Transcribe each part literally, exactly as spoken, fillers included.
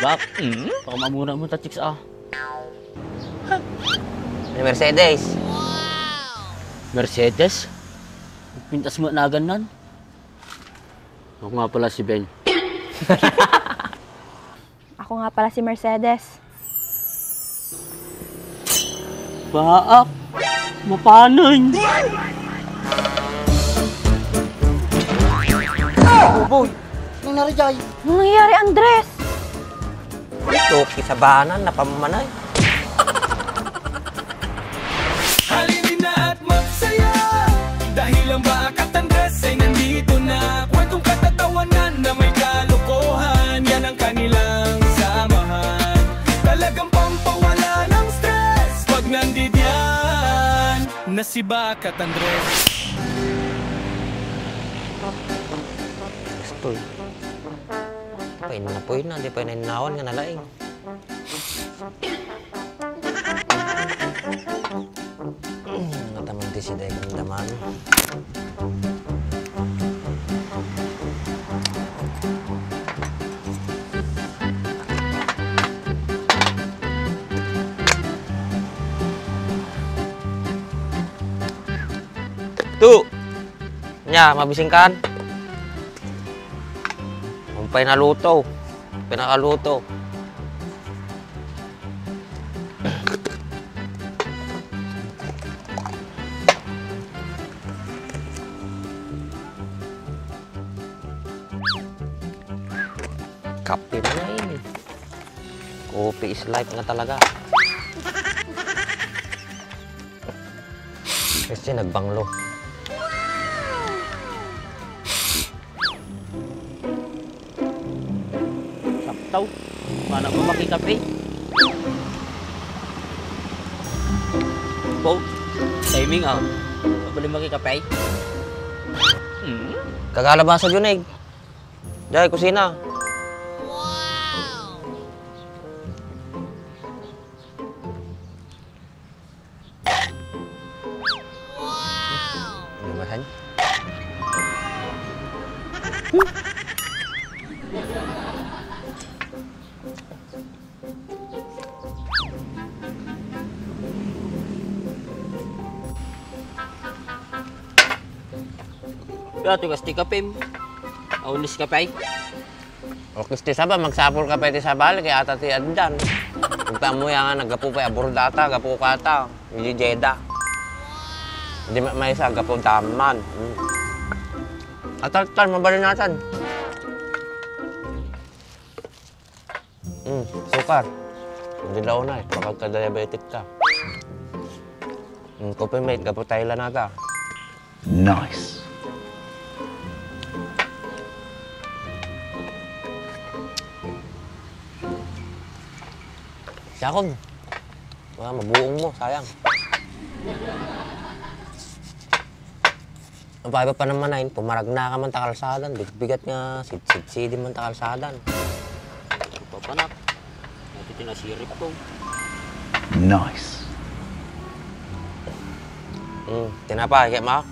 Bak, mm? Baka mamuna mo ta chicks, ah. Ni Mercedes. Mercedes? Pintas mo nagannan? Ako nga pala si Ben. Ako nga pala si Mercedes. Baak, mapanon. Oh, boy. Anong nangyari, Jay? Anong nangyari, Andres? Ito, kisabanan, napammanay. Halina at magsaya dahil ang Baak at Andres ay nandito na. Kwentong katatawanan na may kalokohan, yan ang kanilang samahan. Talagang pampawala ng stress pag nandidiyan na si Baak at Andres. Gusto eh. Pay na, pay na, di pay na innawan nga nalaing. Mataman ti siday kang daman. Tu! Nya, mabisingkan? Umpay naluto. Pinakaluto. Kape na ini. Coffee is life nga talaga. Kasi nagbanglo. Saptaw. Mana mo makikape? Po, timing ah. Pabali makikape? Hmm? Kagalabasa, Junig. Jay, kusina. Lumahan. Kaya tugas ti kapim. Aulis ka pa eh. O, Kristi, saba, magsapul ka pay ti sabali, kay ata ti addan. Ita mo yan nga, naggapu pay abroad ata, gapu ka ata. Hindi Jeddah. Hindi ma-, maysa, gapu daman. Mm. Atal, tal, mabalin natin. Mm, sukar. Hindi daw na eh, baka ka-diabetic ka. Mm, coffee mate, gapu Thailand ata. Nice. Siya akong, wala, mabuong mo, sayang. Ang paiba pa naman ay, pumaragna ka man ta kalsadan, bigbigat nga, sid-, sidsidi man ta kalsadan. Papanak. Ito tinasirip ko. Nice. Hmm, tinapay, kaya ma?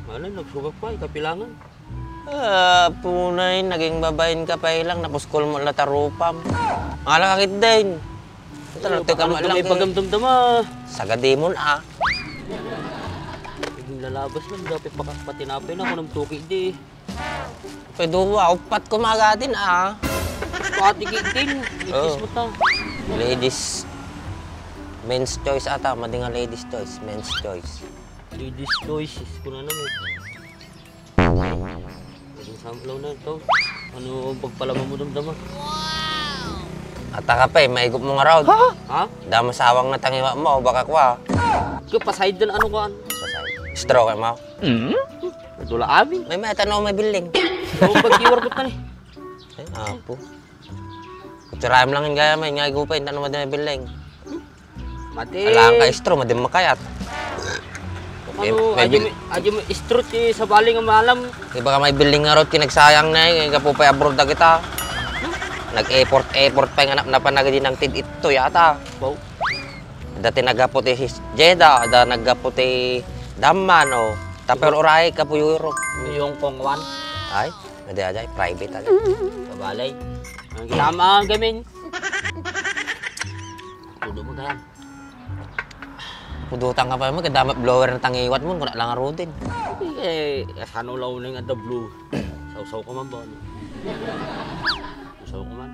Ano, nagsugak pa, ikapilangan. Ah, punay, naging babain ka pa ilang, napuskol mo la tarupam. Ngala ka kit din. Ito, nagteka mo lang, eh. Pagamdamdama. Sagadimon, ah. Naging lalabas lang, dapat paka-, patinapay na, kunam tuki di. Pwede ba? Upat ko magadin, ah. Pati kitin. Itis mo ta. Ladies. Men's choice ata. Madi nga ladies choice. Men's choice. Ladies choice. Is ko na naman. Naging samplaw na ito. Ano ang pagpalama mo damdama? Ata ka pa eh. Maigup mo nga raw. Ha? Ha? Dama sawang na tangiwa mo. O baka kwa. Kapasay din ano kuan? Pasay. Straw kay mo? Mm? Dula amin. May may tanaw may building. Ang pagkiwar ko tani. Ay, apo. Kutsara mo lang yung gaya, may nga igupay, tanaw may building. Mati. Alang ka istro, madi makayat. Ano, eh, may aja bil- mo, aja mo istro ti sabali nga malam. Di ba ka may building nga road, kinagsayang na eh, nga po pa abroad na kita. Nag-effort, effort pa yung anak na panagadi ng tid ito yata. Wow. Dati naggapu ti Jeddah, da naggapu ti Daman, o. Tapos uray ka po Europe. Yung Kong Wan. Ay, hindi aja, private aja. Kabalay. Ang ginama, gamin. Pudo mo, gayam. Pudutan ka pa mo, kadama blower na tangiwat mo, kuna lang arudin. Eh, kasano law na nga da blue? Sausaw ka man ba? Sausaw ka man.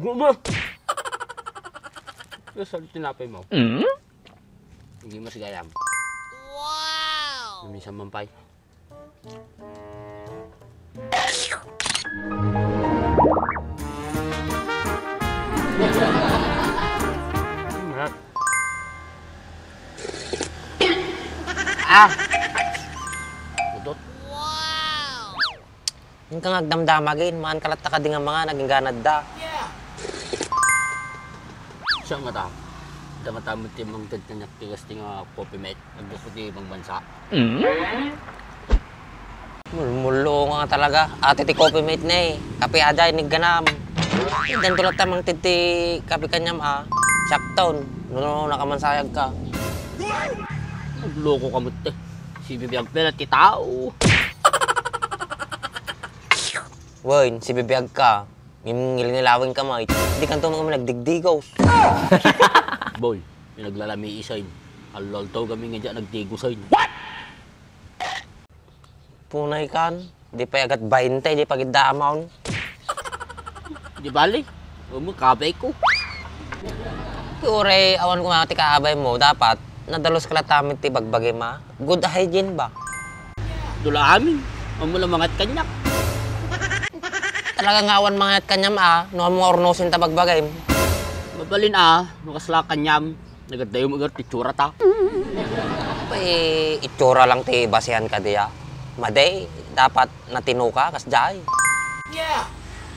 Gubo! Yung sa tinapay mo. Mm? Hindi mas gayam. Wow! Minsan man pa'y. Ah! Udot. Inka nga agdamdamagin, maan ka latta kadi nga mangan, agingganadda. Siya nga ta. Dama tayo ti mangted kanyak ti gas ti nga coffee mate. Nagduko ti ibang bansa. Mulmullo nga talaga. Ate ti coffee mate na eh. Kape aja, inigganam. Idan to latta mangted ti kape kanyam ah. Sakton. No, no, nakamansayag ka. Nagloko ka mo te. Sibibiyag pala ti tao. Wen, sibibiyag ka. Ngim-, ngilngilawen ka, mate. Di kanto mga nagdigdigos. Boy, yung naglalami isain. Allaltaw kami nga dyan nagdigosain. What? Punay kan, di pa agat bainte, di pa gidda amount. Di bali, umu kabay ko. Ti uray awan ko nga ti kaabay mo, dapat nadalus ka latta met ti bagbagi ma. Good hygiene ba? Dula amin, amu la mangat kanyak. Talaga nga awan mangat kanyam a, no amu nga urnosin ta bagbagim. Mabalin a, no kasla kanyam. Nagadayo mo ti itsura ta. Pay, itsura lang ti basihan ka diya. Madi, dapat natino ka, kasjay.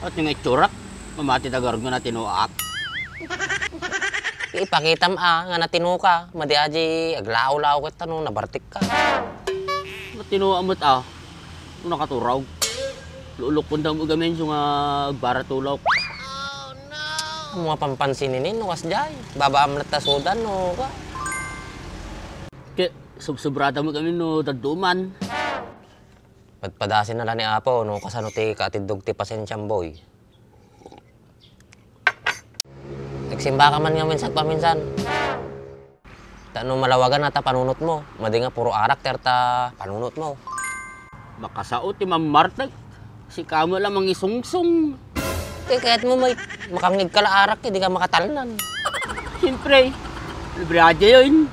At nga itsurak, mamati tagarud nga natinoak. Ipakitam a, nga natino ka. Madi aji, aglao-lao ket tano, nabartik ka. Natinoak met a, no nakaturog. Lulukon da mo gamin so nga agbaratulok. Amo nga pampansin inin no kasjay. Babaam latta sudan no ka. Ke, subsubrada mo kami no dadduman. Padpadasin na la ni Apo no kasano ti kaatiddog ti pasensiam, boy. Nagsimba ka man ngamin sagpaminsan. Ta no malawagan ta panunot mo, madi nga puro arak ti arta panunot mo. Makasao ti mammartek, sika mo la mangisungsong. Ti kayat mo, may makangngeg ka la arak, di ka makatalnan. Siyempre, libre aja yun.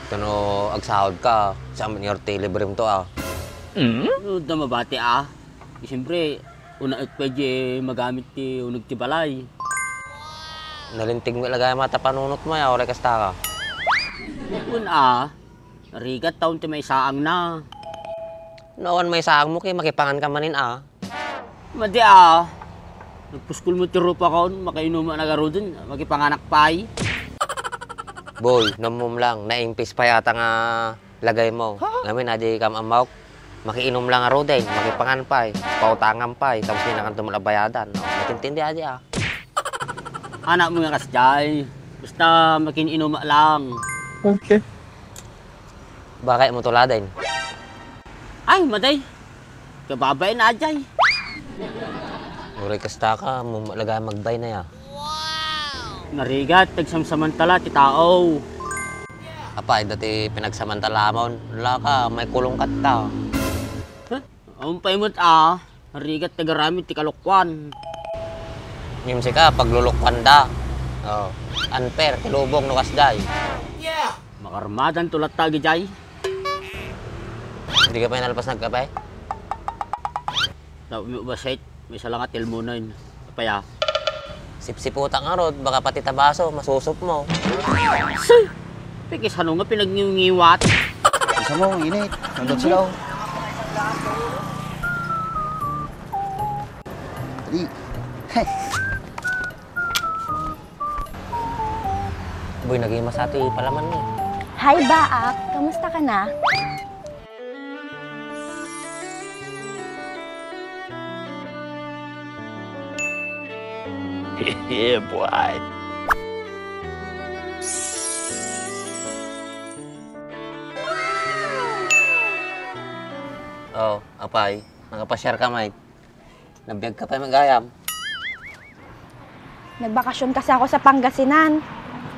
Ta no agsahod ka, sa amin ti librem to, ah. No, da mabati, ah. Siyempre, una et pwede magamit ti uneg ti balay. Nalintig mo ilagay mata panunot mo, ya, oray kasta ka. Kun a, narigat taon ti maisaang na. No awan maisaang mo, kay makipangan ka manin a. Madi a, nagpuskol mo ti rupa kon, makainom na garuden, makipanganak pay. Boy, namum lang, naimpis pay ata nga lagay mo. Ha? Ngamin, adi kam amok. Makiinom lang ngaruden, makipangan pay, pautangam pay, tapos di na kanto malabayadan. No? Matintindi adi, ah. Anak mo nga kasjay. Basta makin-inom lang. Okay. Bakit mo tuladen? Ay, maday. Kababay na ajay. Uray kasta ka, mumalaga magbay na ya. Narigat, tagsamsamantala ti tao. Apay, dati pinagsamantalamon, laka, may kulong katta. Huh? Awan pay met a, narigat ti agaramid ti kalukwan. Ngem sika, paglulukwan da. Oh, unfair, kilubong no kasjay. Makarmadan to latta, gijay. Hindi ka pa inalpas nagkape? Tao mi ubasit, may isa lang at ilmunan. Apaya. Sipsiputan ngarud, baka pati tabaso, masusup mo. Sus! Pikis ano nga pinagngiwngiwat? Isa mo, init. Nandun sila, oh. Dali. Boy, naging masati palaman ni. Hi, Baak. Kamusta ka na? Yeah, boy. Oh, apay, nakapasiar ka, Mike? Nabiag ka pay gayam? Nagbakasyon kasi ako sa Pangasinan.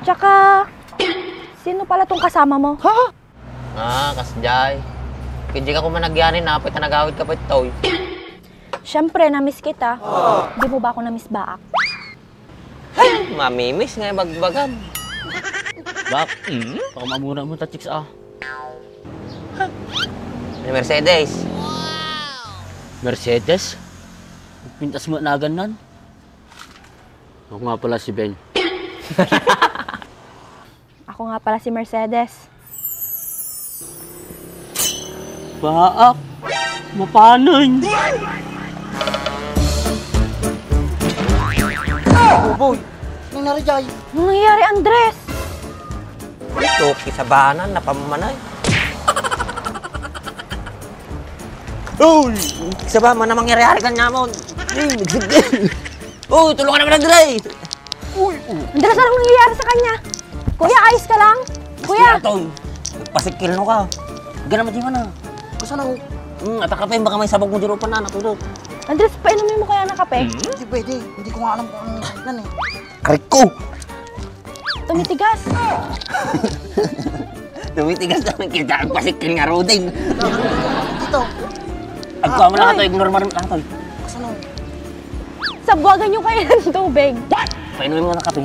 Tsaka, sino pala tong kasama mo? Ha? Ah, kasjay. Kidji ka kuman agyanin, apay ta nagawid ka pa itoy. Siyempre, na-miss kita. Di mo ba ako na-miss, Baak? Ay, mamimiss nga ibagbagam. Bak, mm? Baka mamuna mo ta chicks, ah. Ni Mercedes. Mercedes? Pintas mo nagan nan? Ako nga pala si Ben. Ako nga pala si Mercedes. Baak, mapanon. Oh, boy. Anong nangyari, Jay? Anong nangyayari, Andres? Ito, kisabanan, napamanay. Uy! Kisaba man na mangyari-ari kanya mo. Uy, tulungan naman, Andre! Uy, uy. Andres, anong nangyayari sa kanya? Kuya, ayos ka lang? Kuya! Aton, pasikil no ka. Gana mo di man ah. Kasano? Hmm, at kape, baka may sabog mo di rupa na, natulog. Andres, painumin mo kaya ng kape? Hindi pwede. Hindi ko nga alam kung anong nan eh. Aray ko! Tumitigas. Tumitigas na kita ang pasikil nga rodin. Dito. Agkuha mo lang ito, ignore mo lang ito. Kasano? Sabuagan nyo kayo ng tubig. Painumin mo na kape.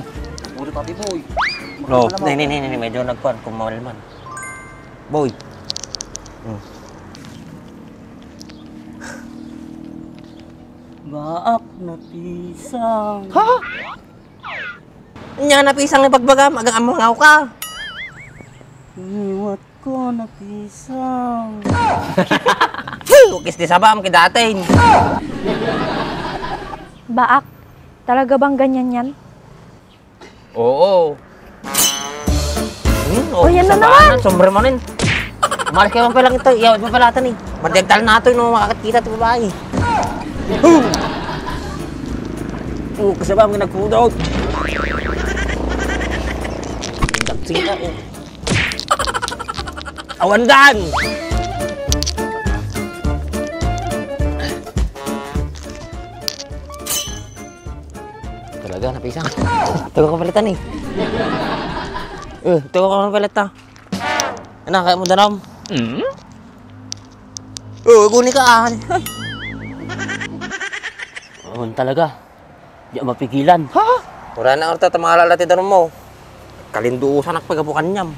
Puro kape, boy. No, hindi, hindi, hindi, hindi. Medyo nagkuhan, kung mawal man. Boy. Hmm. Baak na pisang. Ha? Nya napisang nga ibagbagam, agang amangaw ka. Liwat ko napisang. Phew, kis di sabam, kidatin. Baak, talaga bang ganyan yan? Oo. Hmm, oh, yan na naman. Sombrero mo rin. Umalis kayo man pala ito. Iyawid mo pala ito ni. Madagdal na ito, no, makakita ito babae. Boom! Oh, kasama ang nagpudot. Dagsita, oh. Awandan! Talaga, napisang. Taga kapalitan eh. Eh, taga kapalitan. Ano, kaya mo danam? Hmm? Oh, guni ka ah. Ay. Oo, talaga. Di mapigilan. Ha? Wala na orta, tamalala ti danum mo. Kalinduusan ak pagabukan niyam.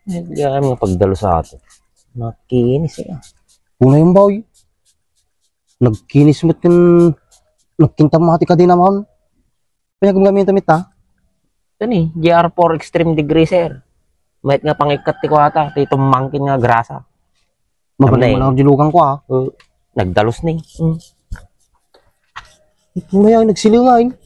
Ay, di kami nga pagdalo sa ato. Makinis eh. Una yung boy. Nagkinis met ken nagkintam ti kadena man. Pinagamgamit ta met, ha? Ito ni, G R four Extreme Degreaser. Mayat nga pangikkat ti kuwata, ti tumangkin nga grasa. Mabalin mo lang ang dilugan ko, ha? Eh, nagdalus ni. Mm. Ito na yan, nagsilingan.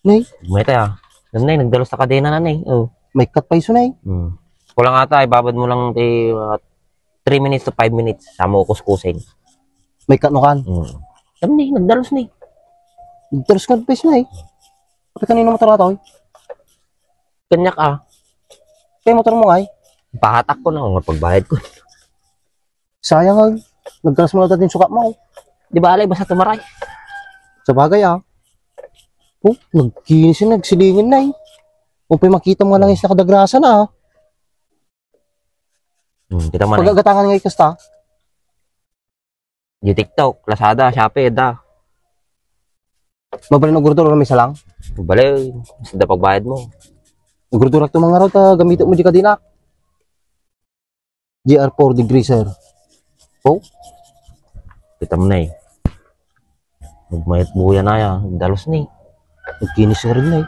Nay? Mayat, ah. Nanay, nagdalus ta kadena na, nay. Oh. May cut pa iso, nay. Hmm. Kulang ata, ibabad mo lang ti, ah, three minutes to five minutes. Sa mo kuskusin. May cut no kan? Hmm. Nanay, nagdalus ni. Nagdalus ka pa iso, nay. Pati kanino motor ato, eh? Kanyak, ah. Kaya motor mo, ay? Pahatak ko na, kung pagbayad ko. Sayang, ay. Nagkalas mo na din sukat mo. Di ba, alay, basta tumaray. Sa bagay, ah. Oh, nagkinis na, nagsilingan na, eh. Kung pa'y makita mo nga lang is nakadagrasa na, ah. Hmm, kita mo na. Pagagatangan nga ikasta. Di TikTok, Lazada, Shopee, da. Mabalin agurdura may salang? Bale, basta da pagbayad mo. Agurdura to mga raw, ta gamitin mo di kadena. G R four Degreaser. Oh? Kita mo na eh. Nagmayat buya na ya, nagdalus ni. Nagkinis ka rin na eh.